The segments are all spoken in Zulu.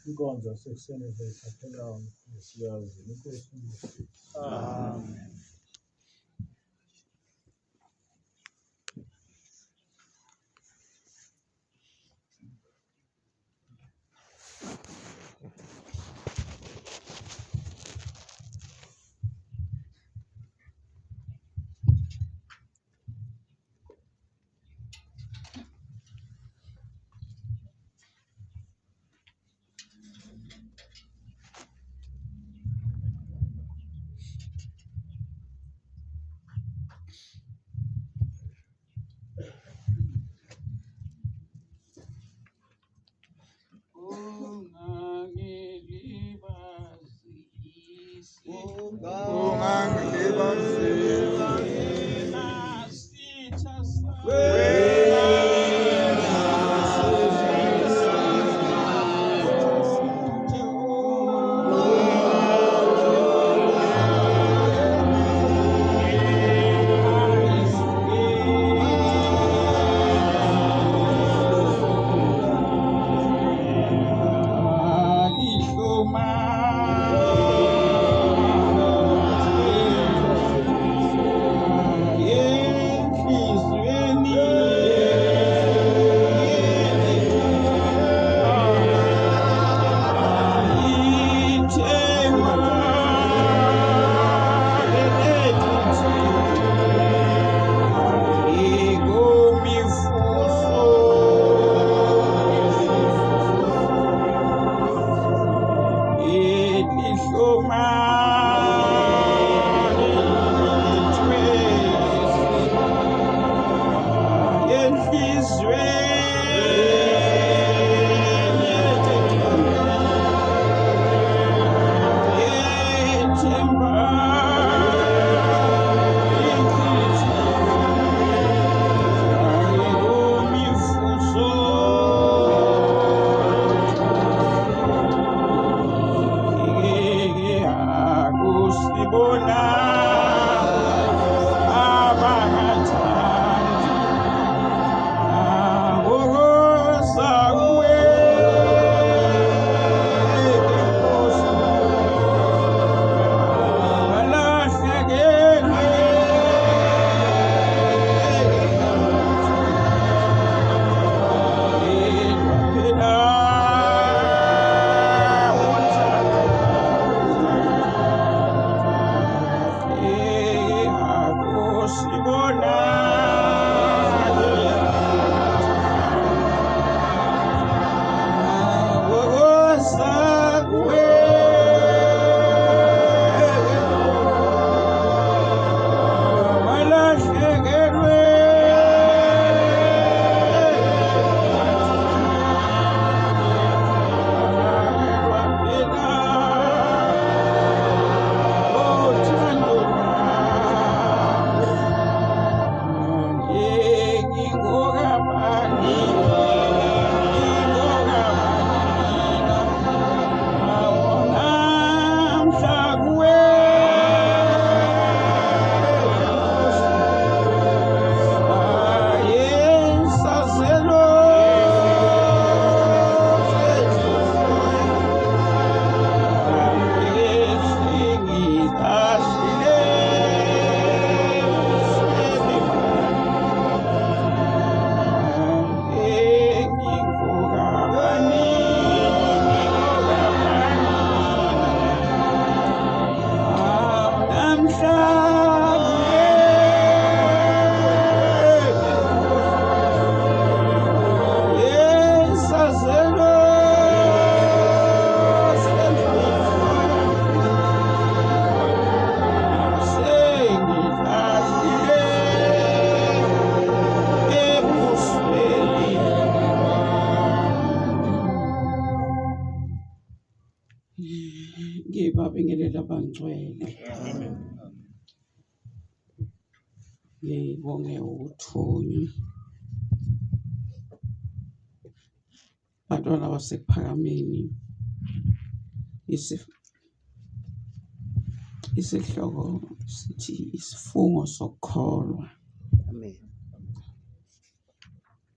Inkonzo yasekuseni izoyithathela umfundisi Inkosi imbusise. Amen. Ungangilibazisi. Ungangilibazisi. Wena sitha Sibona abangathandi Ngibabingelela abangcwele. Ngibonge ukuthunywa. Bantwana baseKuphakameni, isihloko sithi isifungo sokukholwa. Amen.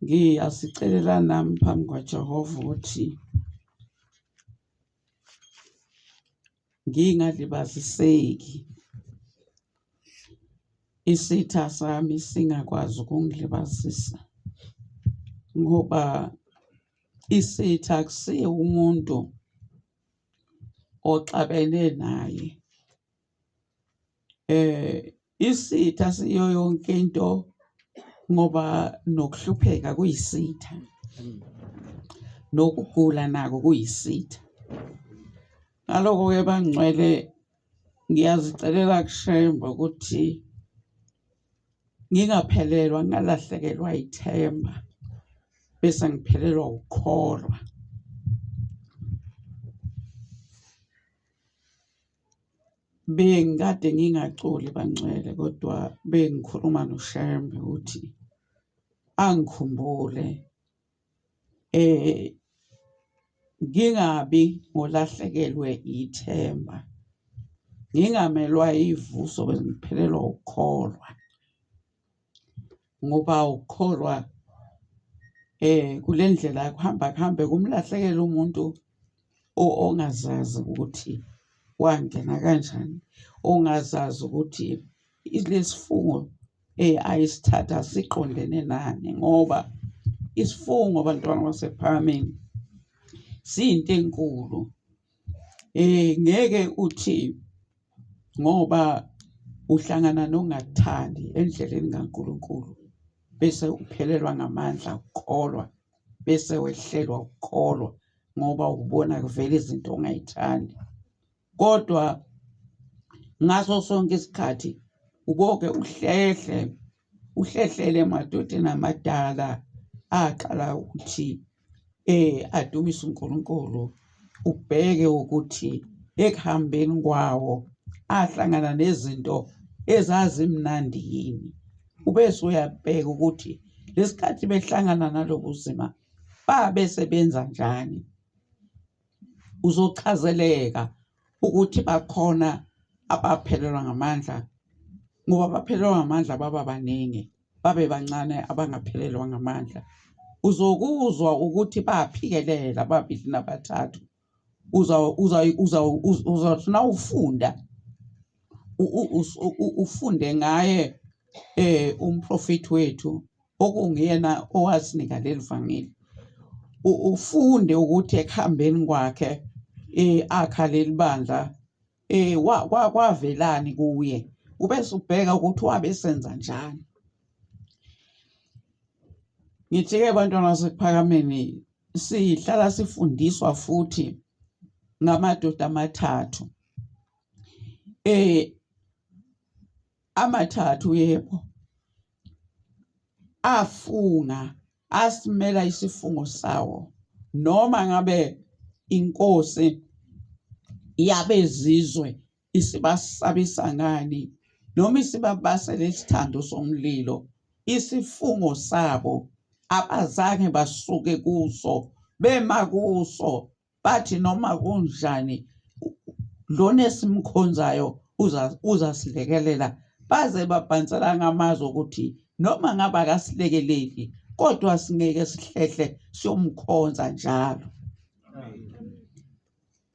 Ngiyasicelela nami phambi kwaJehova ukuthi Ngingalibaziseki. Isitha sami singakwazi ukungilibazisa ngoba isitha akusiye umuntu oxabene naye. Isitha siyo yonke into ngoba nokuhlupheka kuyisitha, nokugula nako kuyisitha. Ngaloko-ke bangcwele ngiyazicelela kuShembe ukuthi ngingaphelelwa, ngingalahlekelwa ithemba bese ngiphelelwa ukukholwa. Bengikade ngingaculi bangcwele kodwa bengikhuluma noShembe ukuthi angikhumbule ngingabi ngolahlekelwe ithemba, ngingamelwa yivuso bese ngiphelelwa ukukholwa. Ngoba ukukholwa kule ndlela kuhamba kuhambe kumlahlekele umuntu ongazazi ukuthi wangena kanjani, ongazazi ukuthi lesifungo ayisithatha siqondene nani ngoba isifungo bantwana baseKuphakameni siyinto enkulu. Ngeke uthi ngoba uhlangana nongakuthandi endleleni kaNkulunkulu bese uphelelwa ngamandla ukukholwa, bese wehlelwa ukukholwa ngoba ubona kuvela izinto ongayithandi. Kodwa ngaso sonke isikhathi uboke uhlehle, uhlehlele emadodeni amadala aqala ukuthi adumise uNkulunkulu, ubheke ukuthi ekuhambeni kwawo ahlangana nezinto ezazimnandi yini. Ubese uyabheka ukuthi lesikhathi behlangana nalobu buzima babe sebenza njani. Uzochazeleka ukuthi bakhona abaphelelwa ngamandla ngoba baphelelwa ngamandla baba baningi, babe bancane abangaphelelwa ngamandla. Uzokuzwa ukuthi baphikelela ababili nabathathu. Uzothi nawufunda ufunde ngaye umprofethi wethu okunguyena owasinika leli vangeli. Ufunde ukuthi ekuhambeni kwakhe akha leli bandla kwavelani kuye, ubese ubheka ukuthi wabe senza njani. Ngithi-ke bantwana baseKuphakameni sihlala sifundiswa futhi ngamadoda amathathu. Amathathu yebo, afunga asimela isifungo sawo noma ngabe inkosi yabezizwe isibasabisa ngani noma isibabasele isithando somlilo isifungo sabo abazange basuke kuso bema kuso bathi noma kunjani lona esimkhonzayo uzasilekelela baze babhansela ngamazwi ukuthi noma ngabe akasilekeleli kodwa singeke sihlehle siyomkhonza njalo.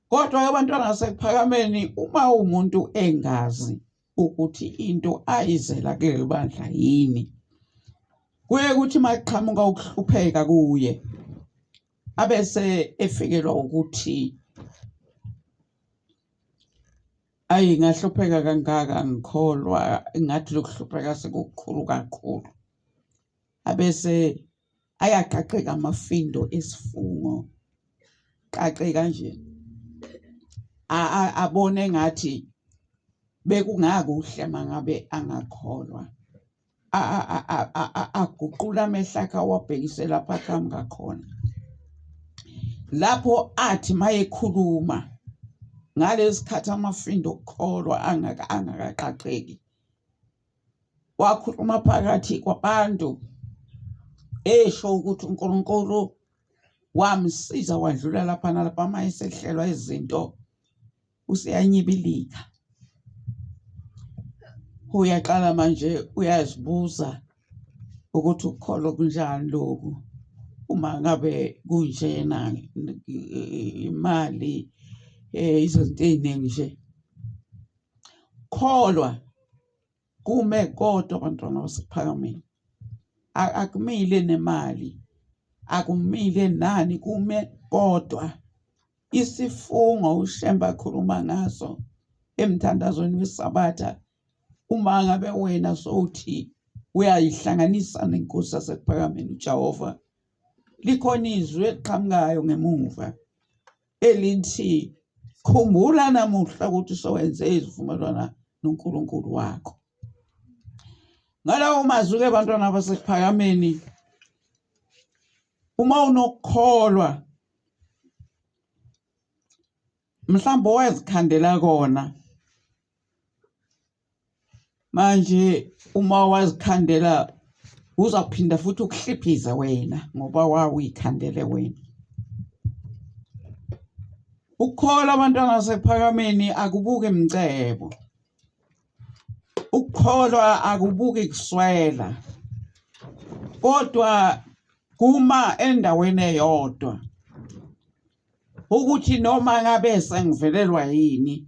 Kodwa-ke abantwana baseKuphakameni uma umuntu engazi ukuthi into ayizela kuleli bandla yini, kuye kuthi uma kuqhamuka ukuhlupheka kuye abese efikelwa ukuthi ayi ngahlupheka kangaka ngikholwa ngathi lokuhlupheka sekukukhulu kakhulu. Abese ayaqaqeka amafindo esifungo qaqe kanje abone engathi bekungakuhle mangabe angakholwa aguqule amehlo akhe awabhekise lapho aqhamuka khona lapho athi mayekhuluma ngalesi khathi amafindo okukholwa angakaqaqeki wakhuluma phakathi kwabantu esho ukuthi uNkulunkulu wamsiza wadlula lapha nalapha uma esehlelwa izinto useyanyibilika. Uyaqala manje uyazibuza ukuthi ukukholwa okunjani lokhu uma ngabe kunjena imali izinto ey'ningi nje. Ukukholwa kume kodwa bantwana basePhakameni, akumile nemali, akumile nani, kume kodwa. Isifungo uShembe akhuluma ngaso emthandazweni weSabatha, uma ngabe wena sowuthi uyayihlanganisa nenkosi yaseKuphakameni uJehova, likhona izwi eliqhamukayo ngemuva elithi khumbula namuhla ukuthi sowenze izivumelwano noNkulunkulu wakho. Ngalawo mazwi-ke bantwana baseKuphakameni, uma unokukholwa mhlawumbe owazikhandela kona manje uma wazikhandela uzawuphinda futhi ukuhliphize wena ngoba wawuyikhandele wena. Ukukholwa abantwana baseKuphakameni akubuki mcebo. Ukukholwa akubuki kuswela kodwa kuma endaweni eyodwa ukuthi noma ngabe sengivelelwa yini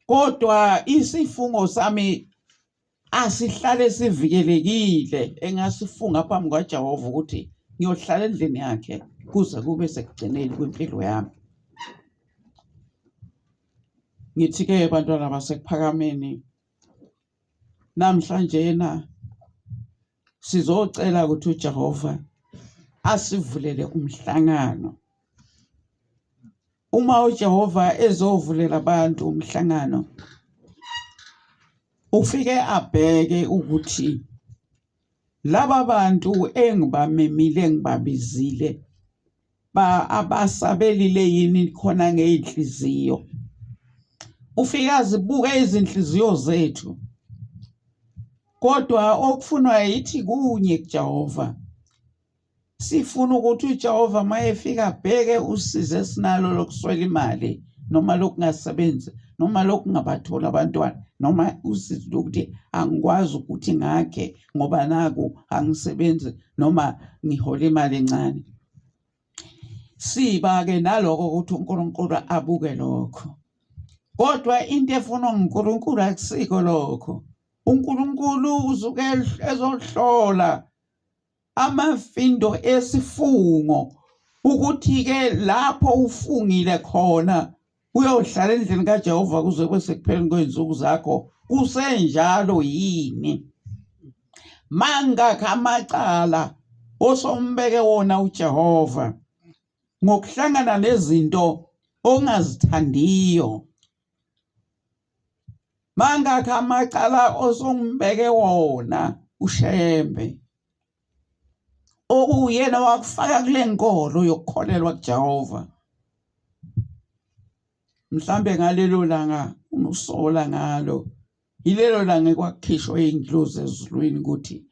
kodwa isifungo sami asihlale sivikelekile engasifunga phambi kwaJehova ukuthi ngiyohlala endlini yakhe kuze kube sekugcineni kwempilo yami. Ngithi-ke bantwana baseKuphakameni, namhlanjena sizocela ukuthi uJehova asivulele umhlangano. Uma uJehova ezovulela abantu umhlangano, ufike abheke ukuthi laba bantu engibamemile engibabizile ba abasabelile yini khona ngey'nhliziyo. Ufike azibuke izinhliziyo zethu. Kodwa okufunwa yithi kunye kuJehova. Sifuna ukuthi uJehova uma efika abheke usizi esinalo lokuswela imali noma lokungasebenzi noma lokungabatholi abantwana noma usizi lokuthi angikwazi ukuthi ngakhe ngoba naku angisebenzi noma ngihola imali encane. Siba-ke naloko ukuthi uNkulunkulu abuke lokho. Kodwa into efunwa nguNkulunkulu akusiko lokho. UNkulunkulu usuke ezohlola amafindo esifungo ukuthi-ke lapho ufungile khona uyohlala endlini kaJehova kuze kube sekupheleni kwey'nsuku zakho kusenjalo yini? Mangakhi amacala osombeke wona uJehova ngokuhlangana nezinto ongazithandiyo? Mangakhi amacala osombeke wona uShembe okuwuyena wakufaka kule nkolo yokukholelwa kuJehova? Mhlambe ngalelo langa usola ngalo yilelo langa ekwakukhishwa iy'ngilozi ezulwini ukuthi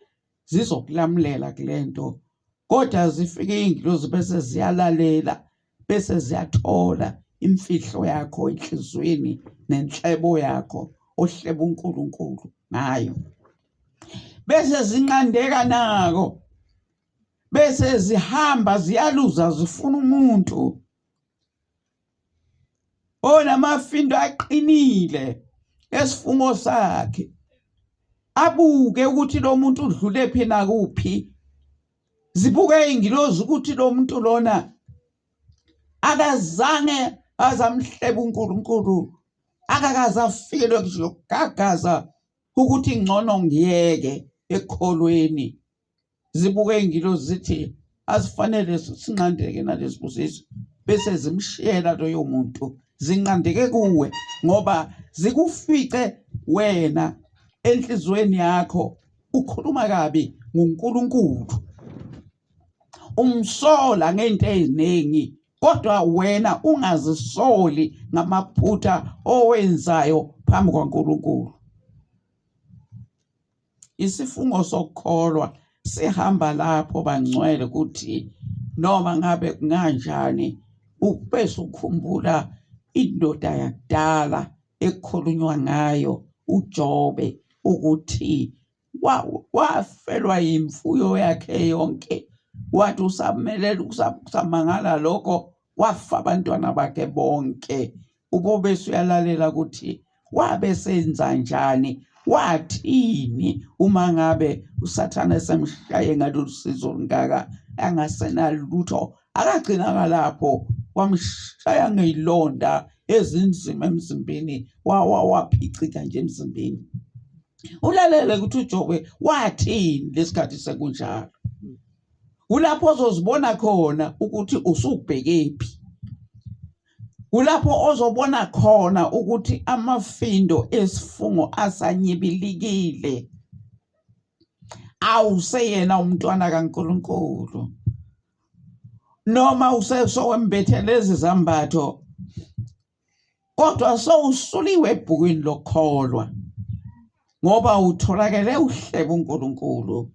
zizokulamulela kule nto kodwa zifike iy'ngilozi bese ziyalalela bese ziyathola imfihlo yakho enhliziyweni nenhlebo yakho ohleba uNkulunkulu ngayo bese zinqandeka nako bese zihamba ziyaluza zifuna umuntu onamafindo aqinile esifungo sakhe abuke ukuthi lo muntu udlule phi nakuphi zibuke ingilozi ukuthi lo muntu lona akazange azamhleba uNkulunkulu akakaze afikelwe kugagaza ukuthi ngcono ngiyeke ekholweni zibuke iy'ngilozi zithi azifanele sinqandeke nalezi busiso bese zimshiyela loyo muntu zinqandeke kuwe ngoba zikufice wena enhliziyweni yakho ukhuluma kabi ngoNkulunkulu umsola ngento eziningi kodwa wena ungazisoli ngamaphutha owenzayo phambi kwaNkulunkulu. Isifungo sokukholwa sihamba lapho bangcwele ukuthi noma ngabe kunganjani ubese ukhumbula indoda yakudala ekukhulunywa ngayo uJobe ukuthi wafelwa yimfuyo yakhe yonke wathi usamelela usamangala lokho wafa abantwana bakhe bonke ubobese uyalalela ukuthi Wabe senza njani? Wathini uma ngabe uSathane esemshaye ngalolu sizo olungaka angasenalutho? Akagcinanga lapho, wamshaya ngey'londa ezinzima emzimbeni, waphicika nje emzimbeni. Ulalele ukuthi uJobe wathini lesikhathi sekunjalo. Kulapho ozozibona khona ukuthi usubhekephi. Kulapho ozobona khona ukuthi amafindo esifungo asanyibilikile. Awuseyena umntwana kaNkulunkulu. Noma usesowembethe lezi zambatho kodwa sowusuliwe ebhukwini lokukholwa ngoba utholakele uhlebo uNkulunkulu.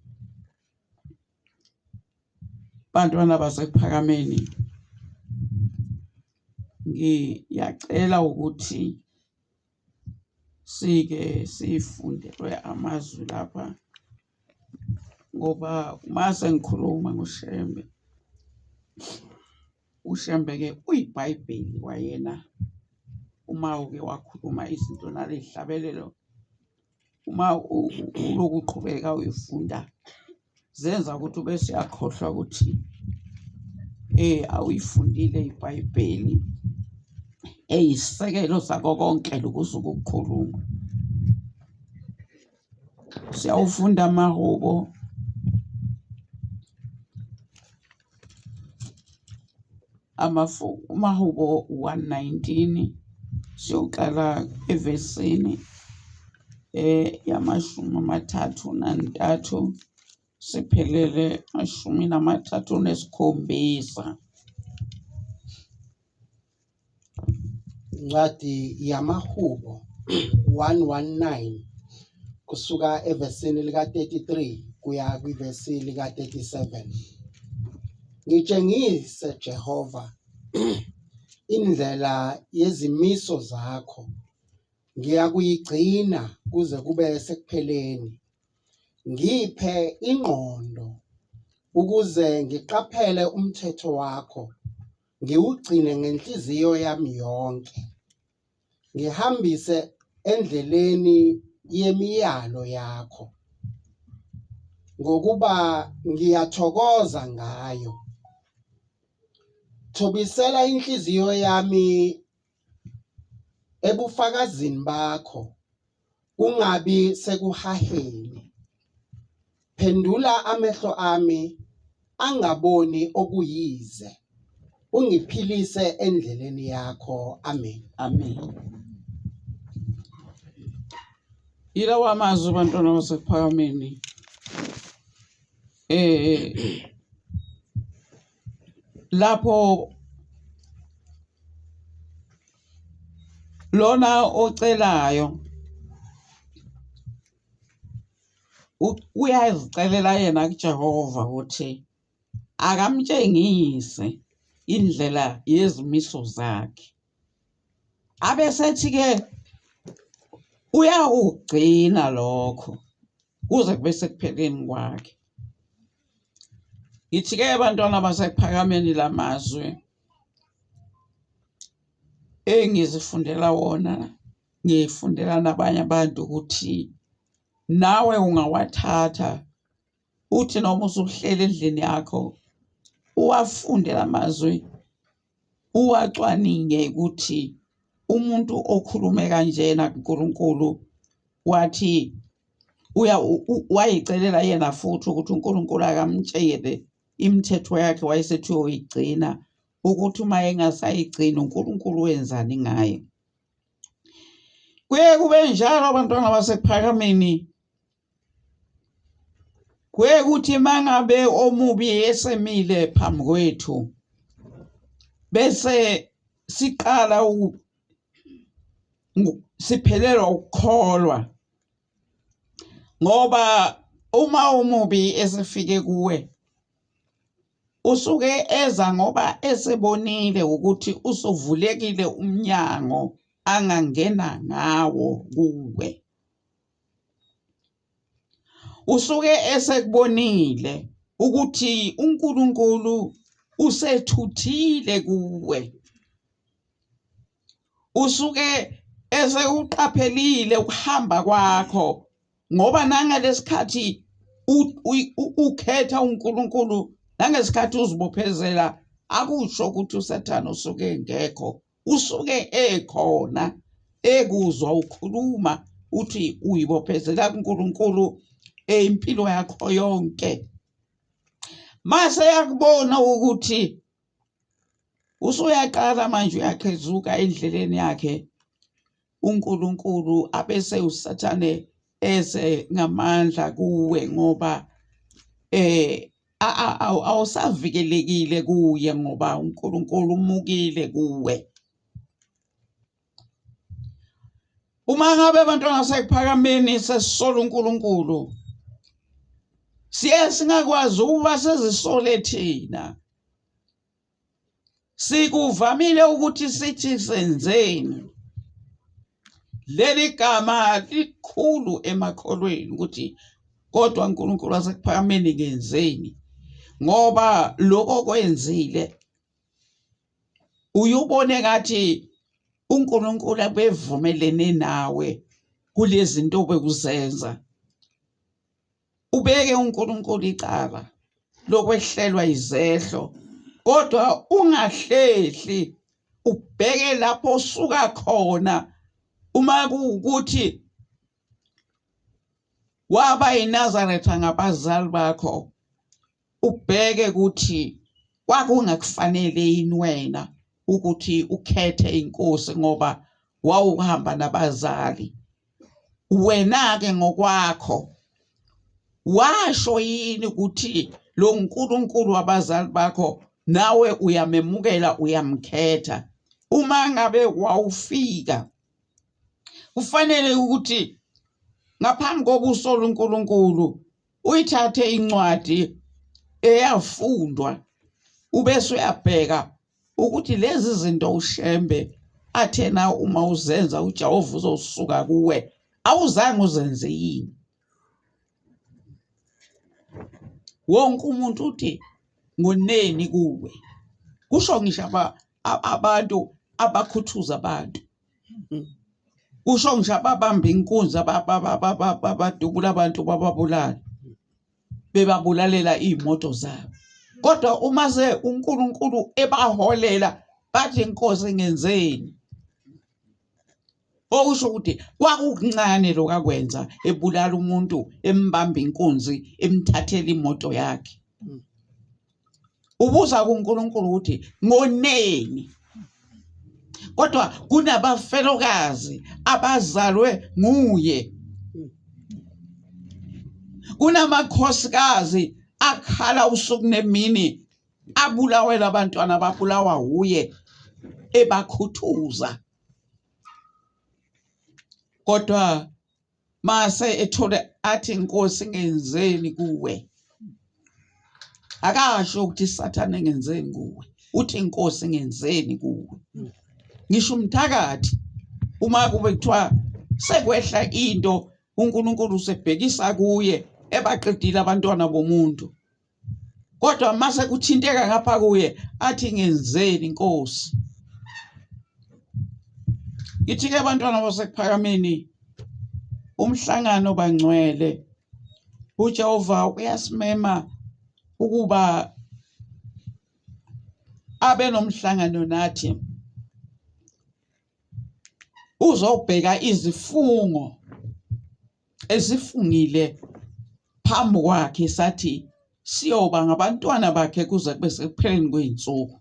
Bantwana baseKuphakameni, ngiyacela ukuthi sike sifundelwe amazwi lapha ngoba uma sengikhuluma ngoShembe, uShembe-ke uyiBhayibheli kwayena. Uma uke wakhuluma izinto naley'hlabelelo uma ulokhu uqhubeka uyifunda zenza ukuthi ubese uyakhohlwa ukuthi awuyifundile iBhayibheli eyisisekelo sako konke lokhu osuke ukukhuluma. Siyawufunda amahubo Amahubo 119 siyoqala evesini yama-33 siphelele 37. Incwadi yamaHubo 119 kusuka evesini lika-33 kuya kwivesi lika-37. Ngitshengise Jehova indlela yezimiso zakho, ngiyakuyigcina kuze kube sekupheleni. Ngiphe ingqondo ukuze ngiqaphele umthetho wakho ngiwugcine ngenhliziyo yami yonke, ngihambise endleleni yemiyalo yakho, ngokuba ngiyathokoza ngayo. Thobisela inhliziyo yami ebufakazini bakho, kungabi sekuhaheni. Phendula amehlo ami angaboni okuyize, ungiphilise endleleni yakho. Amen. Amen. Yilawa amazwi bantwana baseKuphakameni. Lapho lona ocelayo uyazicelela yena kuJehova ukuthi akamtshengise indlela yezimiso zakhe. Abesethi-ke uyakugcina lokho kuze kube sekupheleni kwakhe. Ngithi-ke bantwana baseKuphakameni la mazwi engizifundela wona ngifundela nabanye abantu ukuthi nawe ungawathatha uthi noma usuhleli endlini yakho uwafunde la mazwi uwacwaninge ukuthi umuntu okhulume kanjena kuNkulunkulu wathi uya wayicelela yena futhi ukuthi uNkulunkulu akamtshele imithetho yakhe wayesethi uyoyigcina ukuthi uma engasayigcini uNkulunkulu wenzani ngaye. Kuye kube njalo abantwana baseKuphakameni kuye kuthi mangabe omubi esemile phambi kwethu bese siqala siphelelwa ukukholwa ngoba uma omubi esefike kuwe usuke eza ngoba esebonile ukuthi usuvulekile umnyango angangena ngawo kuwe. Usuke esekubonile ukuthi uNkulunkulu usethuthile kuwe. Usuke Esekuqaphelile ukuhamba kwakho ngoba nangalesikhathi ukhetha uNkulunkulu nangesikhathi uzibophezela akusho ukuthi uSathane usuke engekho usuke ekhona ekuzwa ukhuluma uthi uyibophezela kuNkulunkulu impilo yakho yonke mase yakubona ukuthi usuyaqala manje uyaqhezuka endleleni yakhe uNkulunkulu abese uSathane eze ngamandla kuwe ngoba eh awusavikelekile kuye ngoba uNkulunkulu umukile kuwe. Uma ngabe abantwana sekuphakameni sesisola uNkulunkulu siye singakwazi ukuba sizisole thina. Sikuvamile ukuthi sithi senzeni. Leli gama likhulu emakholweni ukuthi kodwa uNkulunkulu wasekuphakameni ngenzeni ngoba lokho kwenzile uye ubone ngathi uNkulunkulu abevumelene nawe kulezi zinto obekuzenza. Ubeke uNkulunkulu icala lokwehlelwa izehlo kodwa ungahlehli ubheke lapho osuka khona uma kuwukuthi waba yiNazaretha ngabazali bakho ubheke ukuthi kwakungakufanele yini wena ukuthi ukhethe inkosi ngoba wawuhamba nabazali wena-ke ngokwakho washo yini ukuthi lo nkulunkulu wabazali bakho nawe uyamemukela uyamkhetha uma ngabe wawufika kufanele ukuthi ngaphambi kokusola uNkulunkulu uyithathe incwadi eyafundwa ubese uyabheka ukuthi lezi zinto uShembe athena uma uzenza uJehova uzosuka kuwe awuzange uzenze yini wonke umuntu uthi ngoneni kuwe kusho ngisho abantu abakhuthuza abantu kusho ngisho ababamba inkunzi abadubula abantu bababulala bebabulalela iy'moto zabo kodwa uma se uNkulunkulu ebaholela bathi inkosi ngenzeni okusho ukuthi kwakukuncane lokhu akwenza ebulala umuntu embamba inkunzi emthathela imoto yakhe ubuza kuNkulunkulu ukuthi ngoneni kodwa kunabafelokazi abazalwe nguye kunamakhosikazi akhala usuku nemini abulawela abantwana ababulawa wuye ebakhuthuza kodwa mase ethole athi inkosi ngenzeni kuwe akasho ukuthi sathane ngenzeni kuwe uthi inkosi ngenzeni kuwe ngisho umthakathi uma kube kuthiwa sekwehla into uNkulunkulu usebhekisa kuye ebaqedile abantwana bomuntu kodwa mase kuthinteka ngapha kuye athi ngenzeni inkosi ngithi ke abantwana basekuphakameni umhlangano bangcwele uJehova uyasimema ukuba abe nomhlangano nathi uzobheka izifungo esifungile phambi kwakhe sathi siyoba ngabantwana bakhe kuze kube sekupheleni kwey'nsuku.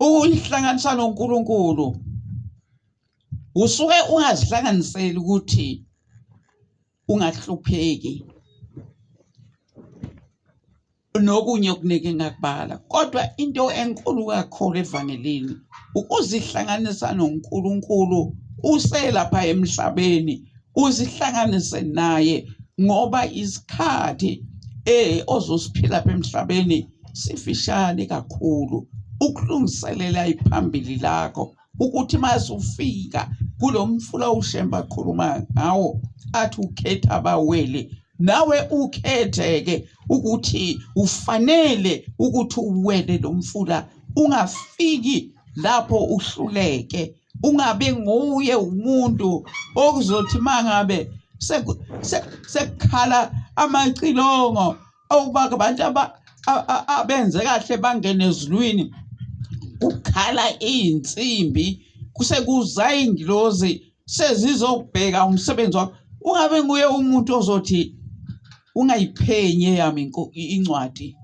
Ukuyihlanganisa noNkulunkulu usuke ungazihlanganiseli ukuthi ungahlupheki. Nokunye okuningi engingakubala kodwa into enkulu kakhulu evangelini ukuzihlanganisa noNkulunkulu uselapha emhlabeni uzihlanganise naye ngoba isikhathi eh ozosiphila lapha emhlabeni sifishane kakhulu ukulungiselela iphambili lakho ukuthi mase ufika kulo mfula uShembe akhuluma ngawo athi ukhetha abawele nawe ukhetheke ukuthi ufanele ukuthi uwele lo mfula ungafiki lapho uhluleke ungabi nguye umuntu okuzothi mangabe sekukhala amacilongo okuba abantu abenze kahle bangene ezulwini kukhala iy'nsimbi kusekuza iy'ngilozi sezizobheka umsebenzi wakho ungabe nguye umuntu ozothi ungayiphenyi eyami incwadi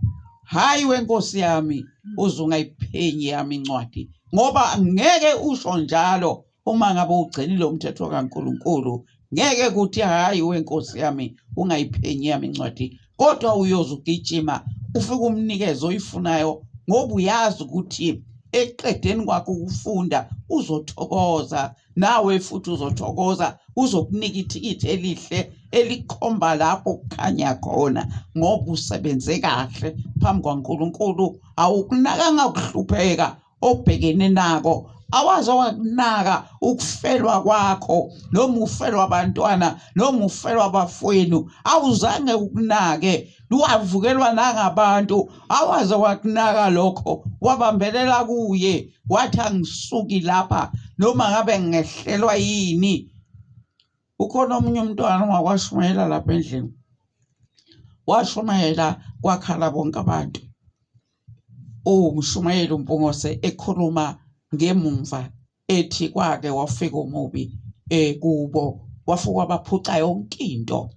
hayi wenkosi yami uze ungayiphenyi eyami incwadi ngoba ngeke usho njalo uma ngabe ugcinile umthetho kaNkulunkulu ngeke kuthi hayi wenkosi yami ungayiphenyi yami incwadi kodwa uyoze ugijima ufike umnikeze oyifunayo ngoba uyazi ukuthi ekuqedeni kwakho ukufunda uzothokoza nawe futhi uzothokoza uzokunika ithikithi elihle elikhomba lapho kukhanya khona ngoba usebenze kahle phambi kwaNkulunkulu awukunakanga ukuhlupheka obhekene nako awaze wakunaka ukufelwa kwakho noma ufelwa abantwana noma ufelwa abafowenu awuzange ukunake wavukelwa nangabantu awaze wakunaka lokho wabambelela kuye wathi angisuki lapha noma ngabe ngehlelwa yini. Ukhona omunye umntwana ongakwashumayela lapha endlini washumayela kwakhala bonke abantu. Uwumshumayeli uMpungose ekhuluma ngemumva ethi kwake wafika omubi kubo wafika wabaphuca yonke into.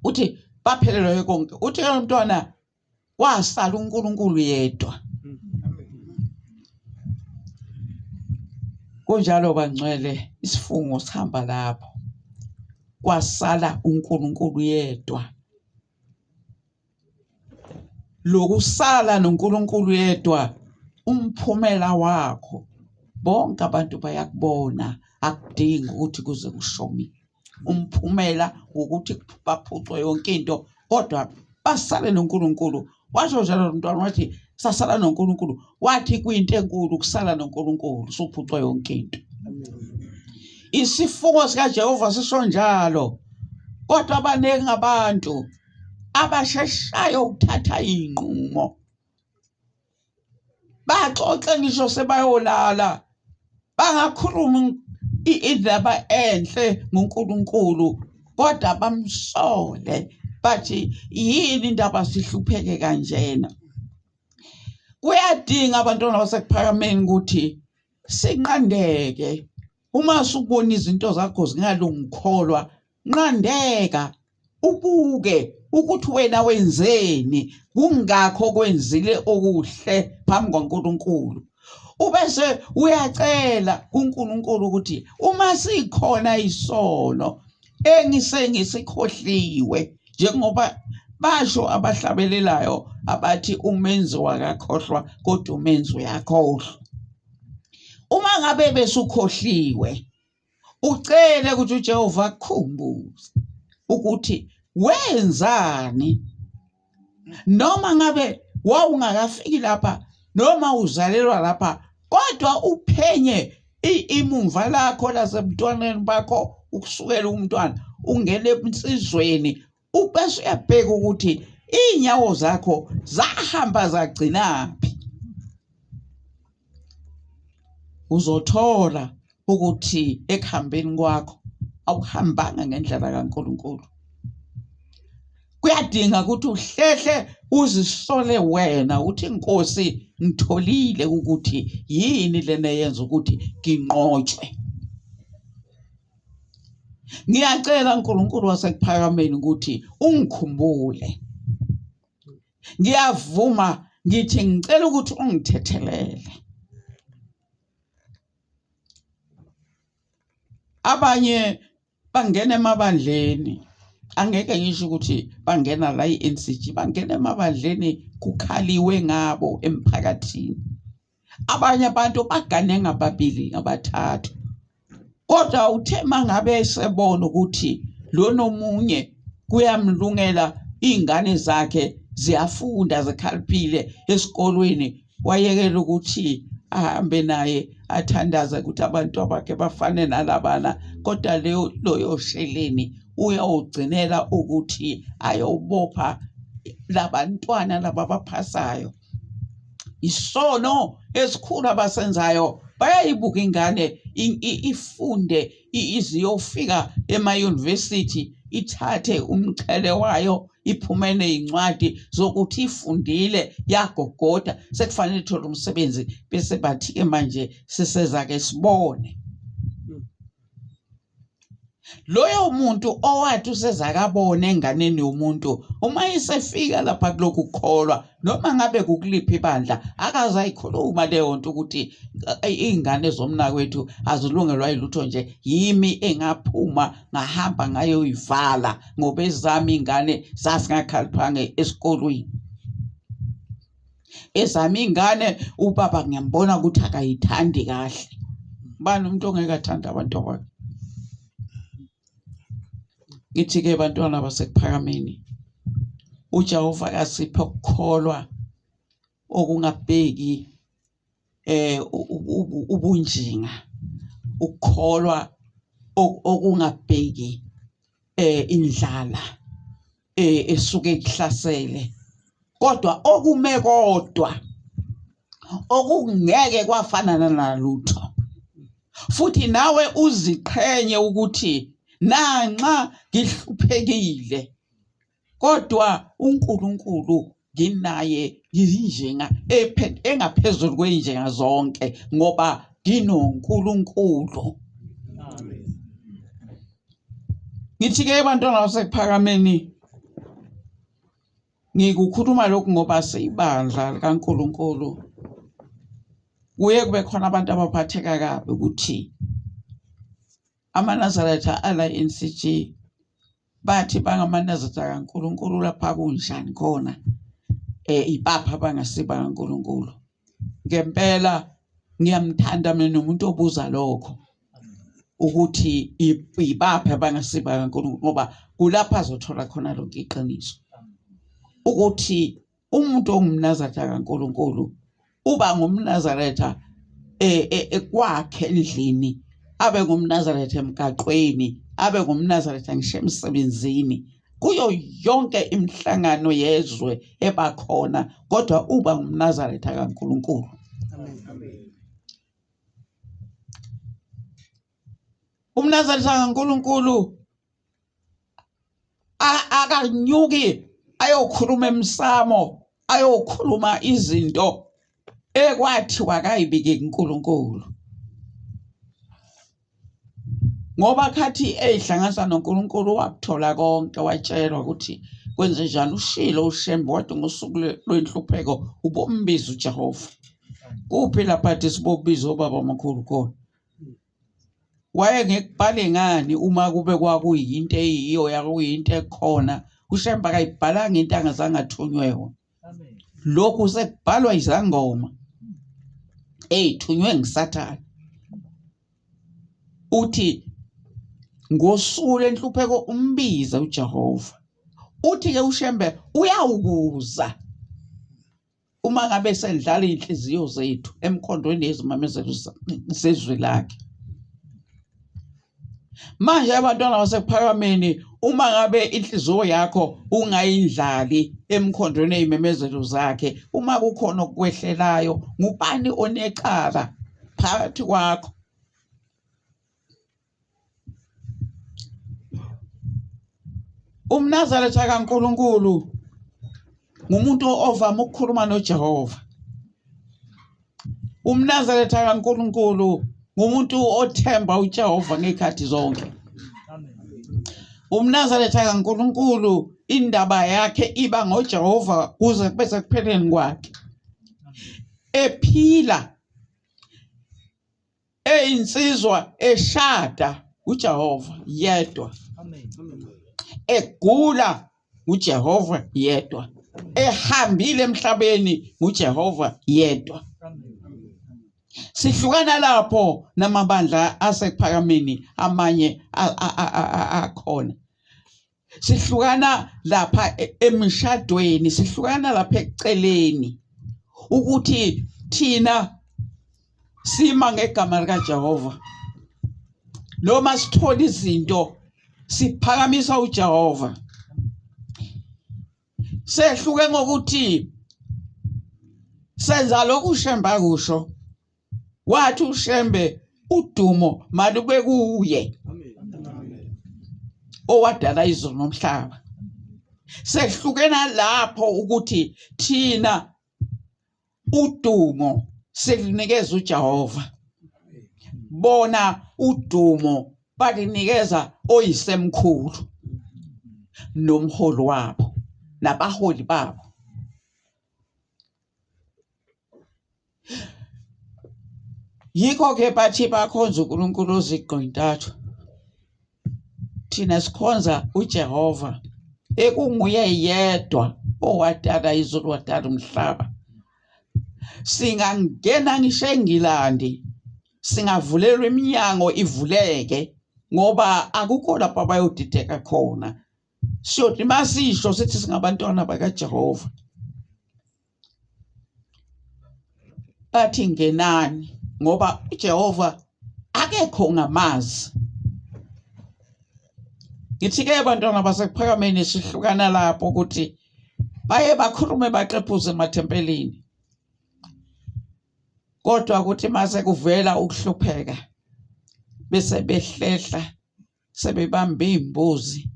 Uthi baphelelwe konke. Uthi ke mntwana kwasala uNkulunkulu yedwa. Kunjalo bangcwele isifungo sihamba lapho. Kwasala uNkulunkulu yedwa. Lokusala noNkulunkulu yedwa umphumela wakho bonke abantu bayakubona akudingi ukuthi kuze kushome umphumela wokuthi baphucwe yonke into kodwa basale noNkulunkulu. Washo njalo lo mntwana wathi sasala noNkulunkulu, wathi kuyinto enkulu ukusala noNkulunkulu usuphucwe yonke into. Isifungo sikaJehova sisho njalo kodwa abaningi abantu abasheshayo ukuthatha iy'nqumo baxoxe ngisho sebayolala bangakhulumi indaba enhle ngoNkulunkulu kodwa bamsole bathi yini indaba sihlupheke kanjena. Kuyadinga abantwana baseKuphakameni ukuthi sinqandeke uma usubona izinto zakho zingalungi kholwa nqandeka ubuke ukuthi wena wenzeni kungakho kwenzile okuhle phambi kwaNkulunkulu ubese uyacela kuNkulunkulu ukuthi uma sikhona isono engisengisikhohliwe njengoba basho abahlabelelayo abathi umenzi wakakhohlwa kodwa umenzi uyakhohlwa. Uma ngabe besukhohliwe ucele ukuthi uJehova akukhumbuze ukuthi wenzani noma ngabe wawungakafiki lapha noma uzalelwa lapha kodwa uphenye imumva lakho lasebuntwaneni bakho ukusukela umntwana ungene ebunsizweni ubese uyabheka ukuthi iy'nyawo zakho zahamba zagcinaphi uzothola ukuthi ekuhambeni kwakho awuhambanga ngendlela kaNkulunkulu. Kuyadinga ukuthi uhlehle uzisole wena uthi Nkosi ngitholile ukuthi yini lena eyenza ukuthi nginqotshwe. Ngiyacela uNkulunkulu wasekuphakameni ukuthi ungikhumbule. Ngiyavuma ngithi ngicela ukuthi ungithethelele. Abanye bangena emabandleni angeke ngisho ukuthi bangena la i-N_C_G bangena emabandleni kukhaliwe ngabo emphakathini. Abanye abantu bagane ngababili ngabathathu kodwa uthe mangabe esebona ukuthi lona omunye kuyamlungela iy'ngane zakhe ziyafunda zikhaliphile esikolweni wayekela ukuthi ahambe naye athandaze ukuthi abantu abakhe bafane nalabana kodwa leyo loyo sheleni uyawugcinela ukuthi ayobopha labantwana laba abaphasayo. Isono esikhulu abasenzayo, bayayibuka ingane ifunde iziyofika emayunivesithi, ithathe umqhele wayo iphume nezincwadi zokuthi ifundile yagogoda, sekufanele ithole umsebenzi, bese bathi-ke manje siseza ke sibone. Loyo muntu owathi usezakabona enganeni yomuntu uma esefika lapha kulokhu kukholwa noma ngabe kukuliphi ibandla akaze ayikhuluma leyo nto ukuthi iy'ngane zomnakwethu azilungelwa yilutho nje yimi engaphuma ngahamba ngayoyivala ngoba ezami iy'ngane zazingakhaliphanga esikolweni. Ezami iy'ngane ubaba ngiyambona ukuthi akayithandi kahle. Ubani umuntu ongeke athande abantu bakhe? Ngithi-ke bantwana baseKuphakameni, uJehova akasiphe ukukholwa okungabheki ubunjinga, ukukholwa okungabheki indlala esuke ikuhlasele, kodwa okume kodwa okungeke kwafana nalutho. Futhi nawe uziqhenye ukuthi nanxa ngihluphekile kodwa uNkulunkulu nginaye ngiyinjinga engaphezulu kweyinjinga zonke ngoba nginoNkulunkulu. Ngithi-ke bantwana baseKuphakameni, ngikukhuluma lokhu ngoba siyibandla likaNkulunkulu. Kuye kube khona abantu abaphatheka kabi ukuthi amaNazaretha ala e-N_C_G bathi bangamaNazaretha kaNkulunkulu lapha kunjani khona ibaphi abangasibo abakaNkulunkulu. Ngempela ngiyamthanda mina nomuntu obuza lokho ukuthi ibaphi abangasibo abakaNkulunkulu ngoba kulapho azothola khona lonke iqiniso ukuthi umuntu ongumNazaretha kaNkulunkulu uba ngumNazaretha kwakhe endlini, abe ngumNazaretha emgaqweni, abe ngumNazaretha ngisho emsebenzini, kuyo yonke imihlangano yezwe eba khona, kodwa uba ngumNazaretha kaNkulunkulu. UmNazaretha kaNkulunkulu akanyuki ayokhuluma emsamo, ayokhuluma izinto ekwathiwa akayibike kuNkulunkulu. Ngoba khathi ey'hlanganisa noNkulunkulu wakuthola konke, watshelwa ukuthi kwenzenjani. Ushilo uShembe wathi ngosuku lwenhlupheko ubombiza uJehova. Kuphi lapha athi sibobiza obaba amakhulu khona? Wayengekubhale ngani uma kube kwakuyinto eyiyo yakuyinto ekhona? UShembe akayibhalanga into angazange athunywe yona. Lokhu sekubhalwa izangoma ey'thunywe nguSathane. Uthi ngosuku lwenhlupheko umbize uJehova. Uthi-ke uShembe uyawukuza uma ngabe sendlala iy'nhliziyo zethu emkhondweni yezimemezelo zezwi lakhe. Manje abantwana baseKuphakameni, uma ngabe inhliziyo yakho ungayindlali emkhondweni yey'memezelo zakhe, uma kukhona okukwehlelayo, ngubani onecala phakathi kwakho? UmNazaretha kaNkulunkulu ngumuntu ovama ukukhuluma noJehova. UmNazaretha kaNkulunkulu ngumuntu othemba uJehova ngezikhathi zonke. UmNazaretha kaNkulunkulu indaba yakhe iba ngoJehova kuze kube sekupheleni kwakhe. Ephila Eyinsizwa eshada uJehova yedwa. Egula uJehova yedwa. Ehambile emhlabeni uJehova yedwa. Sihlukana lapho namabandla asekuphakameni amanye akhona. Sihlukana lapha emshadweni, sihlukana lapha ekuceleni ukuthi thina sima ngegama likaJehova. Noma sithola izinto siphakamisa uJehova. Sehluke ngokuthi Senza lokhu uShembe akusho. Wathi uShembe udumo malube kuye owadala izulu nomhlaba. Sehlukena lapho ukuthi thina udumo silunikeza uJehova. Bona udumo balinikeza oyisemkhulu nomholi wabo nabaholi babo. Yikho-ke bathi bakhonza uNkulunkulu oziqu-ntathu. Thina sikhonza uJehova ekunguye yedwa owadala izulu wadala umhlaba. Singangena ngisho eNgilandi singavulelwa iminyango ivuleke ngoba akukho lapho abayodideka khona. Siyothi masisho sithi singabantwana bakaJehova. Bathi ngenani ngoba uJehova akekho ongamazi. Ngithi-ke bantwana baseKuphakameni sihlukana lapho ukuthi baye bakhulume baxephuze emathempelini. Kodwa kuthi mase kuvela ukuhlupheka bese behlehla sebebamba iy'mbuzi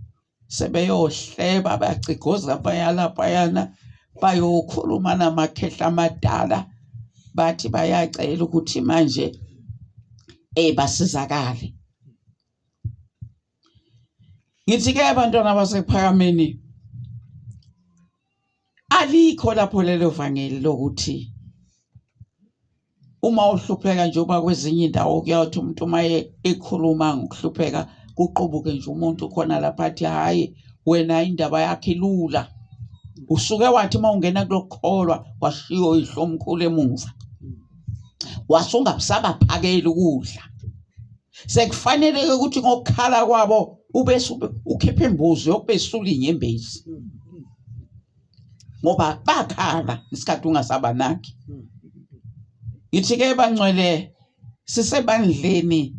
sebeyohleba bacigoza baya laphayana bayokhuluma namakhehla amadala bathi bayacela ukuthi manje basizakale. Ngithi-ke bantwana baseKuphakameni alikho lapho lelo vangeli lokuthi uma uhlupheka njengoba kwezinye indawo kuyathi umuntu uma ekhuluma ngokuhlupheka kuqubuke nje umuntu khona lapha athi hhayi wena indaba yakho ilula. Usuke wathi uma ungena kulokukholwa washiya oyihlomkhulu emuva wase ungabusabaphakeli ukudla. Sekufanele-ke ukuthi ngokukhala kwabo ube ukhipha imbuzi yokubesula iy'nyembezi ngoba bakhala ngesikhathi ungasabanaki. Ngithi-ke bangcwele sisebandleni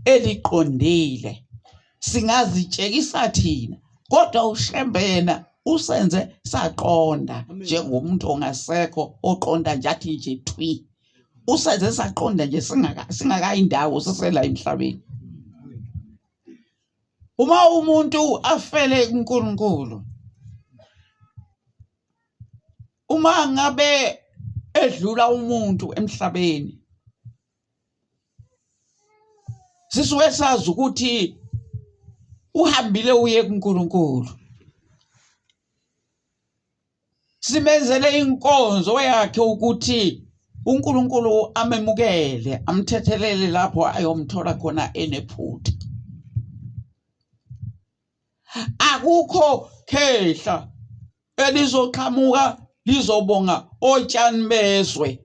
eliqondile singazitshekisa thina kodwa uShembe yena usenze saqonda njengomuntu ongasekho oqonda nje athi nje thwi. Usenze saqonda nje singakayi ndawo sisela emhlabeni. Uma umuntu afele kuNkulunkulu, uma ngabe edlula umuntu emhlabeni, sisuke sazi ukuthi uhambile uye kuNkulunkulu. Simenzele inkonzo yakhe ukuthi uNkulunkulu amemukele, amthethelele lapho ayomthola khona enephutha. Akukho khehla elizoqhamuka lizobonga otshani bezwe.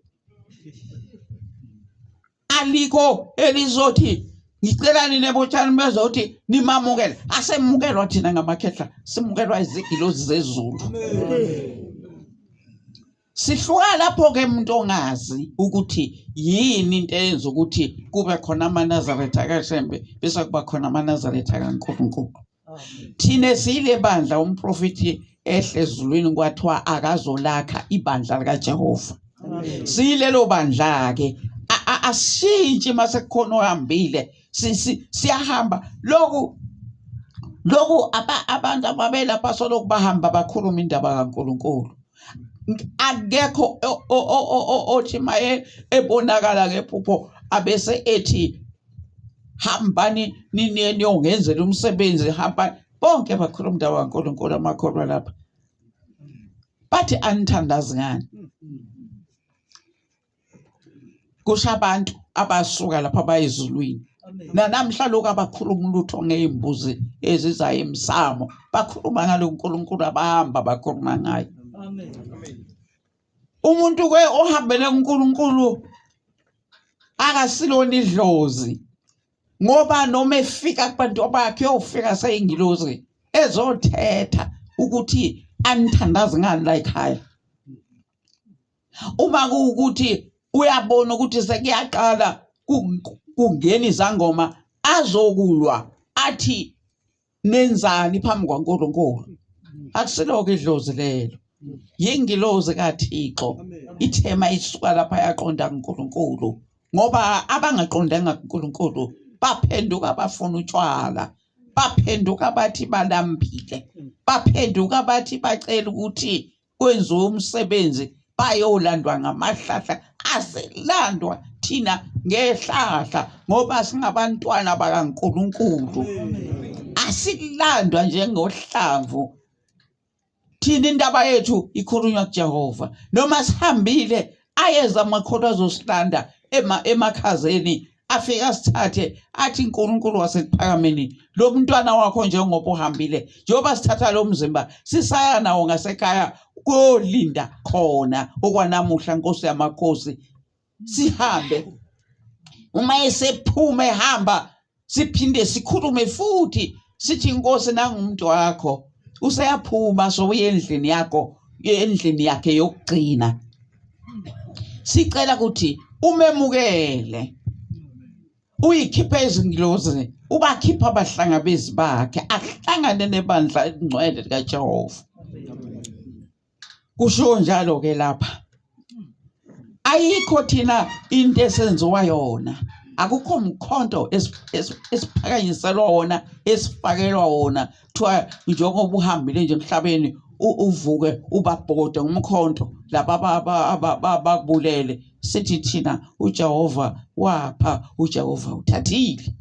Alikho elizothi ngicela nina botshani bezwe ukuthi nimamukele. Asemukelwa thina ngamakhehla, simukelwa izigilozi zezulu. Sihluka lapho-ke umuntu ongazi ukuthi yini into eyenza ukuthi kube khona amaNazaretha kaShembe bese kuba khona amaNazaretha kaNkulunkulu. Thina siyile bandla umprofethi ehle ezulwini kwathiwa akazolakha ibandla likaJehova. Siyilelo bandla-ke asishintshi uma sekukhona ohambile siyahamba lokhu lokhu abantu ababelapha solokhu bahamba bakhuluma indaba kaNkulunkulu. Akekho othi maye ebonakala ngephupho abese ethi hambani niniye niyongenzela umsebenzi hamba bonke bakhuluma indaba kaNkulunkulu amakholwa lapha bathi anithandazi ngani kusho abantu abasuka lapha bayezulwini nanamhla lokhu abakhuluma ulutho ngey'mbuzi ezizayo emsamo bakhuluma ngalo nkulunkulu abahamba bakhuluma ngayo umuntu ke ohambele kuNkulunkulu akasilona idlozi ngoba noma efika kubantu bakhe uyofika seyingilozi ezothetha ukuthi anithandazi ngani la ekhaya uma kuwukuthi uyabona ukuthi sekuyaqala kungena izangoma azokulwa athi nenzani phambi kwaNkulunkulu akusiloko idlozi lelo. Yingilozi kaThixo ithema isuka lapha yaqonda kuNkulunkulu ngoba abangaqondanga kuNkulunkulu baphenduka bafuna utshwala baphenduka bathi balambile baphenduka bathi bacela ukuthi kwenziwe umsebenzi bayolandwa ngamahlahla aselandwa thina ngehlahla ngoba singabantwana bakaNkulunkulu asilandwa njengohlamvu thina indaba yethu ikhulunywa kuJehova noma sihambile ayeza amakholwa azosilanda emakhazeni afike asithathe athi uNkulunkulu wasekuphakameni lo mntwana wakho njengoba uhambile njengoba sithatha lo mzimba sisaya nawo ngasekhaya kuyolinda khona okwanamuhla Nkosi yamakhosi sihambe uma esephuma ehamba siphinde sikhulume futhi sithi inkosi nangumuntu wakho useyaphuma sowuye endlini yakho endlini yakhe yokugcina sicela ukuthi umemukele uyikhiphe izingilozi ubakhipha abahlangabezi bakhe ahlangane nebandla elingcwele likaJehova Kushiwo njalo ke lapha. Ayikho thina into esenziwa yona. Akukho mkhonto esiphakanyiselwa wona esifakelwa wona kuthiwa njengoba uhambile nje emhlabeni uvuke ubabhode ngomkhonto laba abakubulele sithi thina uJehova wapha uJehova uthathile.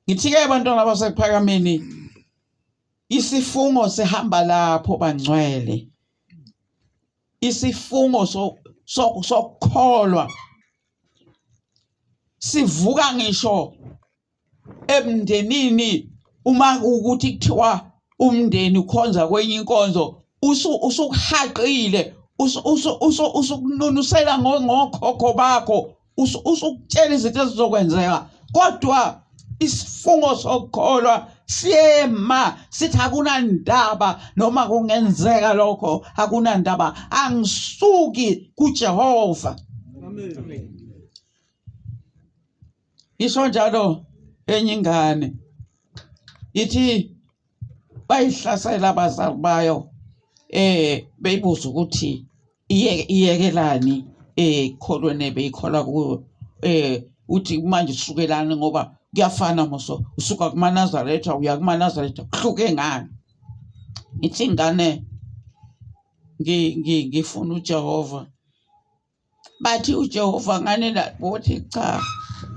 Ngithi-ke bantwana basekuphakameni Isifungo sihamba lapho bangcwele. Isifungo sokukholwa sivuka ngisho emndenini uma ukuthi kuthiwa umndeni ukhonza kwenye inkonzo usukuhaqile usukununusela ngokhokho bakho usukutshela izinto ezizokwenzeka kodwa isifungo sokukholwa siyema sithi akunandaba noma kungenzeka lokho akunandaba angisuki kuJehova amen isho njalo enye ingane ithi bayihlasela abazali bayo eh beyibuza ukuthi iyekelani eh kholweni beyikholwa kuyo eh uthi manje sukelani ngoba kuyafana muso usuka kumaNazaretha uya kumaNazaretha kuhluke ngani ithi ingane ngifuna uJehova Bathi uJehova ngani la bothi cha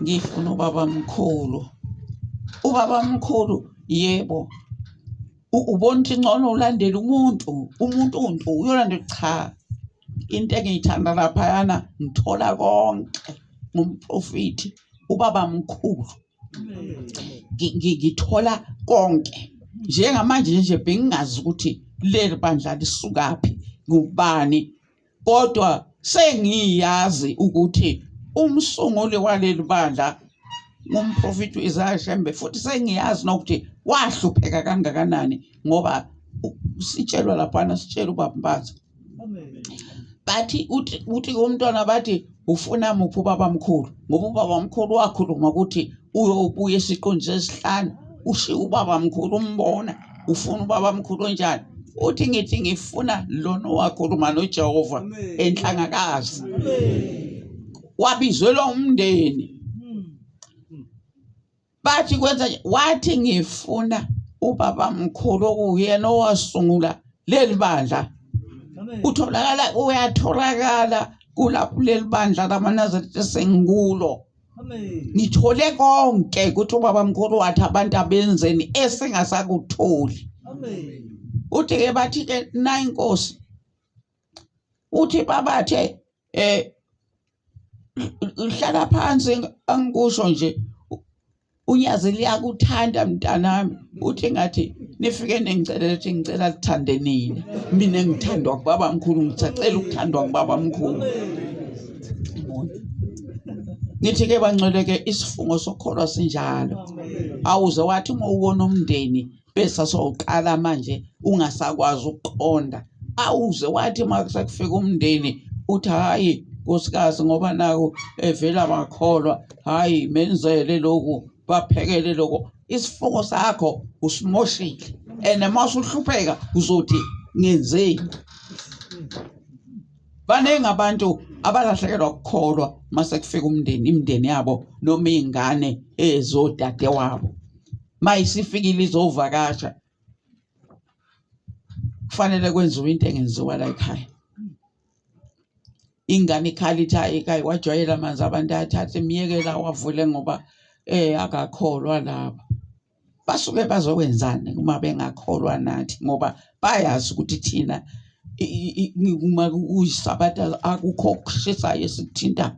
ngifuna ubabamkhulu. Ubabamkhulu yebo ubona ukuthi ngcono ulandele umuntu umuntu untu uyolandela cha into engiyithanda laphayana ngithola konke ngumprofethi ubabamkhulu. Ngithola konke njengamanje nje bengingazi ukuthi leli bandla lisukaphi ngubani kodwa sengiyazi ukuthi umsunguli waleli bandla ngumprofethi u-Isaya Shembe futhi sengiyazi nokuthi wahlupheka kangakanani ngoba sitshelwa laphana sitshela ubaba Mbatha bathi uthi uthi umntwana bathi ufuna muphi ubabamkhulu ngoba ubabamkhulu wakhuluma ukuthi uyobuya esiqundini sesihlanu ushiya ubabamkhulu umbona ufuna ubabamkhulu onjani uthi ngithi ngifuna lona owakhuluma noJehova enhlangakazi wabizelwa umndeni bathi kwenza wathi ngifuna ubabamkhulu okuwuyena owasungula leli bandla utholakala uyatholakala kulapho leli bandla lamaNazaretha sengikulo ngithole konke ukuthi ubabamkhulu wathi abantu abenzeni esingasakutholi uthi ke bathi ke na inkosi uthi babathe eh hlala phansi angikusho nje unyazi liyakuthanda mntanami uthi ngathi nifike ningicela ukuthi ngicela lithande nina mina ngithandwa kubaba mkhulu ngisacela ukuthandwa kubaba mkhulu ngithi ke bangcwele ke isifungo sokholwa sinjalo awuze wathi uma ubona umndeni bese sowuqala manje ungasakwazi ukuqonda awuze wathi uma sekufika umndeni uthi hhayi nkosikazi ngoba naku evela bakholwa hhayi menzele lokhu baphekele lokhu isifungo sakho usimoshile and uma usuhlupheka uzothi Ngenzeni? Baningi abantu abalahlekelwa ukukholwa mase kufika umndeni, imindeni yabo noma iy'ngane ezodade wabo. Mayisifikile izovakasha kufanele kwenziwe into engenziwa la ekhaya. Ingane ikhala ithi hhayi ekhaya wajwayela amanzi abantu ayathatha imiyekela awavule ngoba akakholwa laba. Basuke bazokwenzani uma bengakholwa nathi ngoba bayazi ukuthi thina uma kuyisabatha akukho okushisayo esikuthintayo.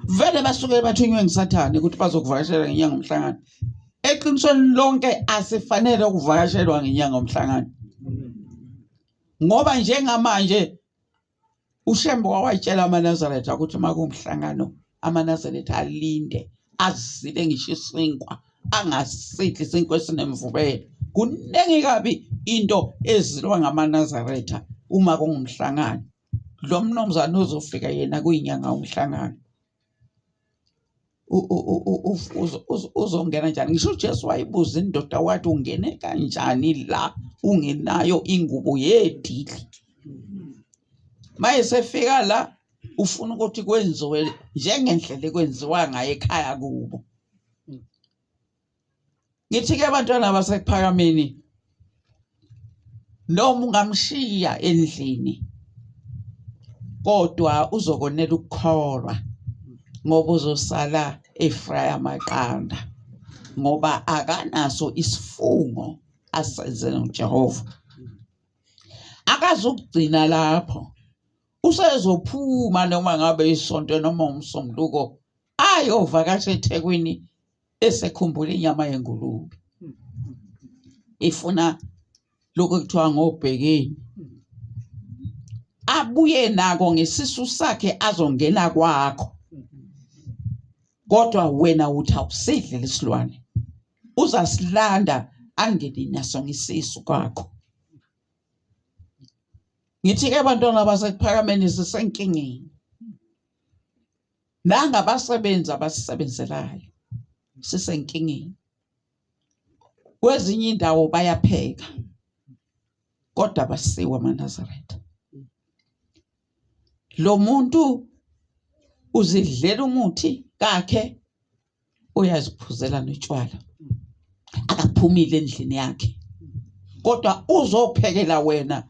Vele basuke bathunywe nguSathane ukuthi bazokuvakashela ngenyanga yomhlangano. Eqinisweni lonke asifanele ukuvakashelwa ngenyanga yomhlangano ngoba njengamanje uShembe wawatshela amaNazaretha ukuthi uma kuwumhlangano amaNazaretha alinde azile ngisho isinkwa angasidli isinkwa esinemvubelo. Kuningi kabi into ezilwa ngamaNazaretha uma kungumhlangano. Lo mnumzane uzofika yena kuyinyanga yomhlangano. Uzongena njani? Ngisho uJesu wayibuza indoda wathi ungene kanjani la ungenayo ingubo yedili? Mayesefika la ufuna ukuthi kwenziwe njengendlela ekwenziwa ngayo ekhaya kubo. Ngithi-ke abantwana baseKuphakameni noma ungamshiya endlini kodwa uzokonela ukukholwa ngoba uzosala efraya amaqanda ngoba akanaso isifungo asenze noJehova. Akazukugcina lapho, usezophuma noma ngabe isonto noma umsombuluko ayovakasha eThekwini esekhumbula inyama yengulube ifuna lokho kuthiwa ngobhekeni abuye nako ngesisu sakhe azongena kwakho kodwa wena uthi awusidli lesilwane uzasilanda angene naso ngesisu kwakho. Ngithi-ke bantwana baseKuphakameni sisenkingeni. Nangabasebenzi abasisebenzelayo sisenkingeni. Kwezinye indawo bayapheka kodwa abasiwo amaNazaretha. Lo muntu uzidlela umuthi kakhe uyaziphuzela notshwala akaphumile endlini yakhe kodwa uzophekela wena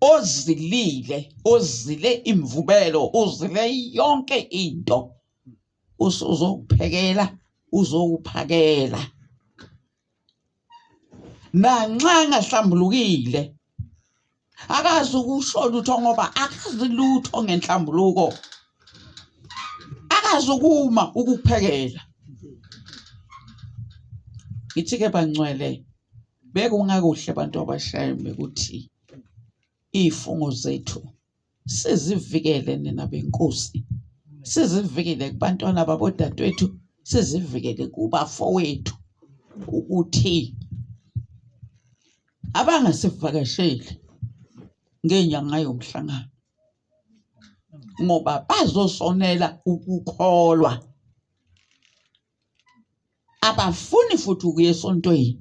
ozilile ozile imvubelo uzile yonke into uzokuphekela uzowuphakela nanxa engahlambulukile akazi ukusho lutho ngoba akazi lutho ngenhlambuluko akazi ukuma ukuphekela ngithi-ke bangcwele bekungakuhle abantu abashayembe ukuthi iy'fungo zethu sizivikele nina benkosi sizivikele kubantwana babodadewethu sizivikele kubafowethu ukuthi abangasivakasheli ngenyanga yomhlangano ngoba bazosonela ukukholwa. Abafuni futhi ukuya esontweni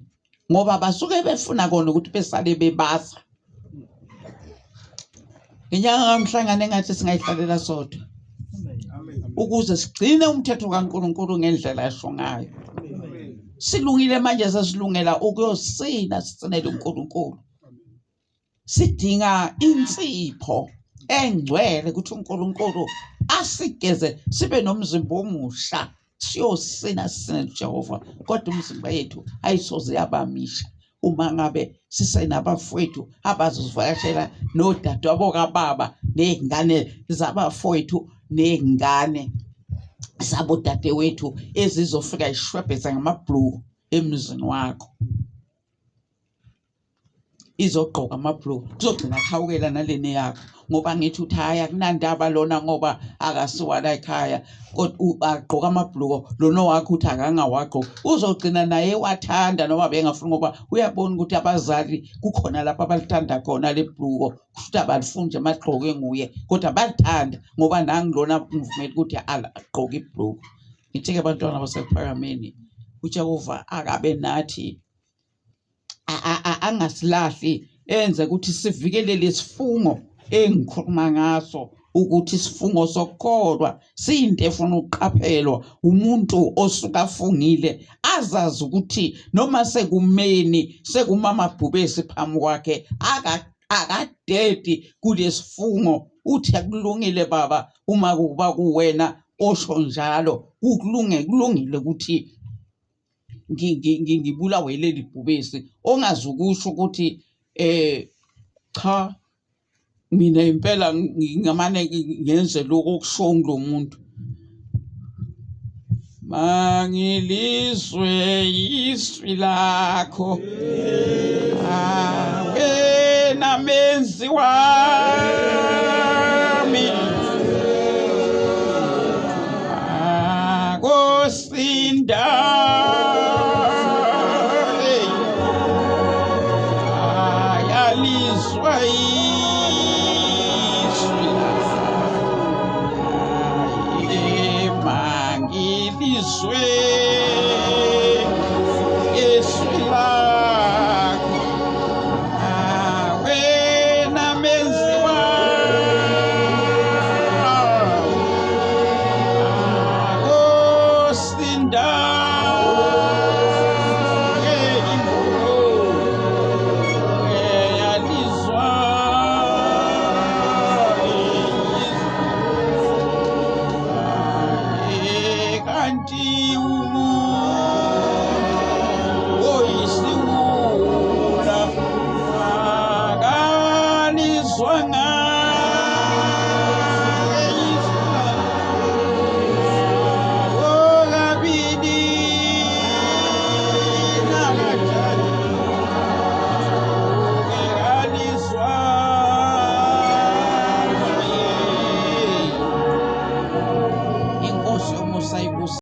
ngoba basuke befuna kona ukuthi besale bebasa. Ngenyanga kamhlangano engathi singayihlalela sodwa ukuze sigcine umthetho kaNkulunkulu ngendlela asho ngayo. Silungile manje sesilungela ukuyosina sisinele uNkulunkulu. Sidinga insipho engcwele ukuthi uNkulunkulu asigeze sibe nomzimba omusha siyosina sisine kuJehova kodwa imizimba yethu ayisoze yabamisha uma ngabe sisenabafowethu abazosivakashela nodadewabo kababa ney'ngane zabafowethu ney'ngane zabodadewethu ezizofika yishwebheza ngamabhuluku emzini wakho. Izogqoka amabhuluku kuzogcina kuhawukela nalena yakho ngoba ngithi uthi hhayi akunandaba lona ngoba akasiwa la ekhaya kodwa agqoke amabhuluko lona owakho uthi akangawagqoki uzogcina naye ewathanda noma bengafuni ngoba uyabona ukuthi abazali kukhona lapho abalithanda khona le bhuluko kusho ukuthi abalifuni nje maligqokwe nguye kodwa balithanda ngoba nangu lona ngivumela ukuthi agqoke ibhuluko. Ngithi-ke bantwana baseKuphakameni uJehova akabe nathi angasilahli. enze ukuthi sivikelele isifungo engikhuluma ngaso ukuthi isifungo sokukholwa siyinto efuna ukuqaphelwa umuntu osuke afungile azazi ukuthi noma sekumeni sekumamabhubesi phambi kwakhe akadedi kulesifungo uthi akulungile baba uma kuba kuwena osho njalo kukulunge kulungile ukuthi ngibulawe leli bhubesi ongazukusho ukuthi eh cha mina impela ngingamane ngenze lokho okushiwo ngulo muntu mangilizwe izwi lakho wena menzi wami akosinda ayalizwa izwi mangilizwe izwi lakho wena menzi akosinda yalizwa kanti umuntu oyisiwula akalizwa okabili nakathathu alizwa inkosi yomusa ibuse.